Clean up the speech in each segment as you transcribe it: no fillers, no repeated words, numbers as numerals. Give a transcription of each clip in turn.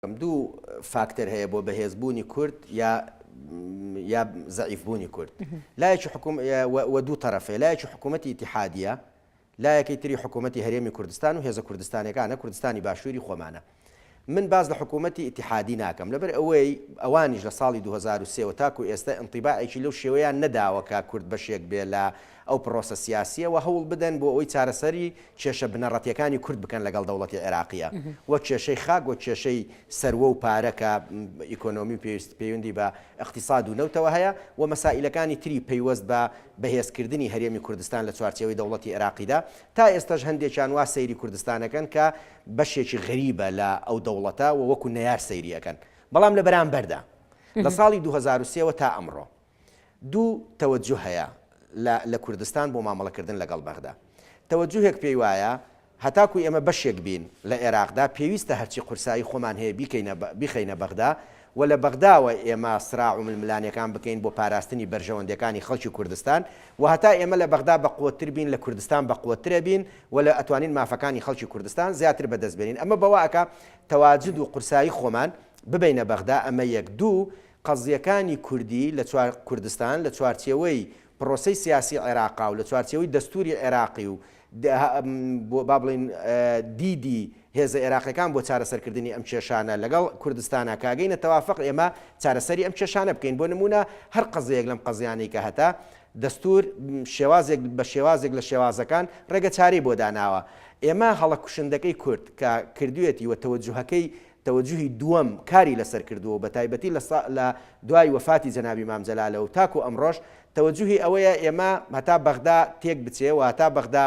دوو فاکتەر هەیە بۆ بەهێزبوونی کورد یا یا زەعیفبوونی کورد. لایەکی حکوم و دوو تەرەفەیە، لایەکی حکوومەتی ئیتیحادییە، لایەکەی تری حکوومەتی هەرێمی کوردستان و هێزە کوردستانیەکانە، کوردستانی باشووری خۆمانە. من باس لە حکوومەتی ئیتیحادی ناکەم، لەبەر ئەوەی ئەوانیش لە ساڵی 2003 وە تاکوو ئێستە ئینتیباعێکی لەو شێوەیان نەداوە کە کورد بەشێک بێ لە ئەو پڕۆسە سیاسییە و هەوڵ بدەن بۆ ئەوەی چارەسەری کێشە بنەڕەتییەکانی کورد بکەن لەگەڵ دەوڵەتی عێراقییە وەک کێشەی خاک وەک کێشەی سەروە و پارە کە ئیکۆنۆمی و پێویست پەیوەندی بە ئیقتیساد و نەوتەوە هەیە و مەسائیلەکانی تری پەیوەست بە بەهێزکردنی هەرێمی کوردستان لە چوارچێوەی دەوڵەتی عێراقیدا تا ئێستەش هەندێکیان وا سەیری کوردستان ئەکەن کە بەشێکی غەریبە لە ئەو دەوڵەتە و وەکو نەیار سەیری ئەکەن بەڵام لە بەرامبەردا لە ساڵی 2003 وە تا ئەمڕۆ دوو تەوەجوه هەیە لە لە کوردستان بۆ مامەڵەکردن لەگەڵ بەغدا. تەوەجوهێک پێی وایە هەتاکو ئێمە بەشێک بین لە ئێراقدا پێویستە هەرچی قورسایی خۆمان هەیە بیکەینە بیخەینە بەغدا و لە بەغداوە ئێمە سراع و ململانێکان بکەین بۆ پاراستنی بەرژەوەندیەکانی خەڵکی کوردستان و هەتا ئێمە لە بەغدا بەقوەتتر بین لە کوردستان بەقوەتترە بین و لە ئەتوانین مافەکانی خەڵکی کوردستان زیاتر بەدەست بێنین ئەمە بەوە ئەکا تەواجد و قورسایی خۆمان ببەینە بەغدا ئەمە یەک دوو قەزیەکانی کوردی لە چوار کوردستان لە چوارچێوەی پڕۆسەی سیاسی عێراقا و لە چوارچێوەی دەستووری عێراقی و با بڵێین دیدی هێزە عێراقیەکان بۆ چارەسەرکردنی ئەم کێشانە لەگەڵ کوردستانا کە ئەگەینە تەوافق ئێمە چارەسەری ئەم کێشانە بکەین بۆ نموونە هەر قەزیەک لەم قەزیانەی کە هەتە دەستوور شێوازێک بە شێوازێک لە شێوازەکان ڕێگە چارەی بۆ داناوە ئێمە هەڵە کوشندەکەی کورد کە کردوێتی و تەوەجوهەکەی تەوەجوهی دووەم کاری لەسەر کردووە و بەتایبەتی لە لە دوای وەفاتی جەنابی مام جەلالەوە و تاکو ئەمڕۆش تەوەجوهی ئەوەیە ئێمە هەتا بەغدا تێک بچێ و هەتا بەغدا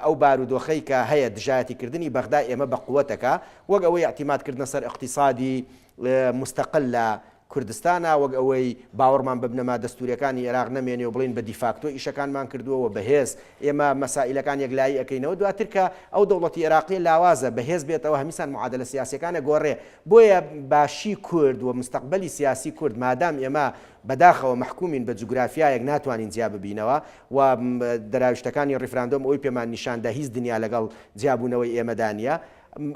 ئەو بارودۆخەی کە هەیە دژایەتی کردنی بەغدا ئێمە بە قوەتەکا وەک ئەوەی ئیعتیماد کردنە سەر ئیقتیسادی موستەقل لە کوردستانا وەک ئەوەی باوەڕمان بە بنەما دەستوریەکانی ئێراق نەمێنێ و بڵێین بە دیفاکتۆ ئیشەکانمان کردووە و بەهێز ئێمە مەسائیلەکان یەکلایی ئەکەینەوە دواتر کە ئەو دەوڵەتی ئێراقیە لاوازە بەهێز بێتەوە هەمیسان معادلە سیاسیەکان ئەگۆڕێ بۆیە باشی کورد و مستەقبەلی سیاسی کورد مادام ئێمە بەداخەوە مەحکومین بە جوگرافیایەک ناتوانین جیا ببینەوە و دەراویشتەکانی ڕیفراندۆم ئەوەی پێمان نیشاندا هیچ دنیا لەگەڵ جیابوونەوەی ئێمەدا نیە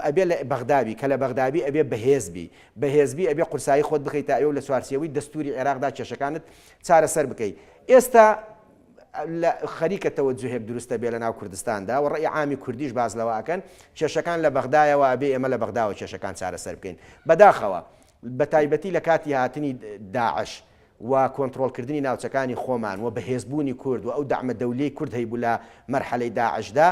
ئەبێ لە بەغدا بی کە لە بەغدا بی ئەبێ بەهێز بی بەهێزبی ئەبێ قورسایی خۆت بخەیتە ئەوێ و لە چوارچێوەی دەستوری عێراقدا کێشەکانت چارەسەر بکەی. ئێستا لە خەریکە تەوەجوهێک دروست ئەبێ لە ناو کوردستاندا و ڕەئی عامی کوردیش باس لەوە ئەکەن کێشەکان لە بەغدایەوە ئەبێ ئێمە لە بەغداوە کێشەکان چارەسەر بکەین. بەداخەوە بەتایبەتی لە کاتی هاتنی داعش و کۆنتڕۆڵکردنی ناوچەکانی خۆمان و بەهێزبوونی کورد و ئەو دەعمە دەولیەی کورد هەیبوو لە مەرحەلەی داعشدا،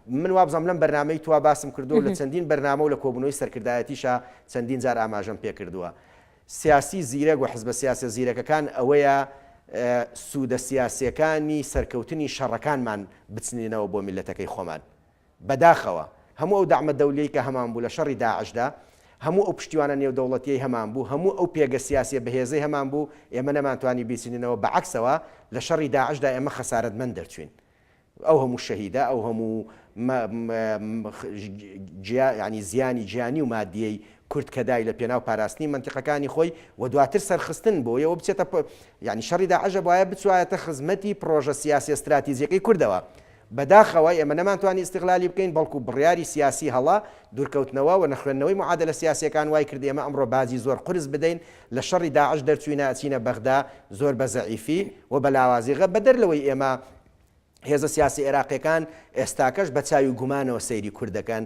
من وابزانم لەم بەرنامەی توا باسم کردووە و لە چەندین بەرنامە و لە کۆبوونەوەی سەرکردایەتیشا چەندین جار ئاماژەم پێکردووە. سیاسی زیرەک و حزبە سیاسیە زیرەکەکان ئەوەیە سوودە سیاسیەکانی سەرکەوتنی شەڕەکانمان بچنینەوە بۆ میللەتەکەی خۆمان. بەداخەوە هەموو ئەو دەعمە دەولیەی کە هەمان بوو لە شەڕی داعشدا، هەموو ئەو پشتیوانە نێودەوڵەتیەی هەمان بوو، هەموو ئەو پێگە سیاسیە بەهێزەی هەمان بوو، ئێمە نەمانتوانی بیچنینەوە، بە عەکسەوە لە شەڕی داعشدا ئێمە خەسارەتمەند دەرچووین. ئەو هەموو شەهیدە، ئەو هەموو یانی زیانی گیانی و مادیەی کورد کە دای لە پێناو پاراستنی مەنتیقەکانی خۆی و دواتر سەرخستن بۆ یەوە بچێتە یانی شەڕی داعش ئەبوایە بچوایەتە خزمەتی پڕۆژە سیاسیە ستراتیجیەکەی کوردەوە. بەداخەوە ئێمە نەمانتوانی ئیستغلالی بکەین، بەڵکو بڕیاری سیاسی هەڵە، دوورکەوتنەوە و نەخوێندنەوەی معادلە سیاسیەکان وای کرد ئێمە ئەمڕۆ باجی زۆر قورس بدەین، لە شەڕی داعش دەرچووینە ئەچینە بەغدا زۆر بە زەعیفی و بە لاوازی غە بەدەر لەوەی ئێمە هێزە سیاسی عێراقیەکان ئێستاکەش بە چاوی گومانەوە سەیری کورد دەکەن.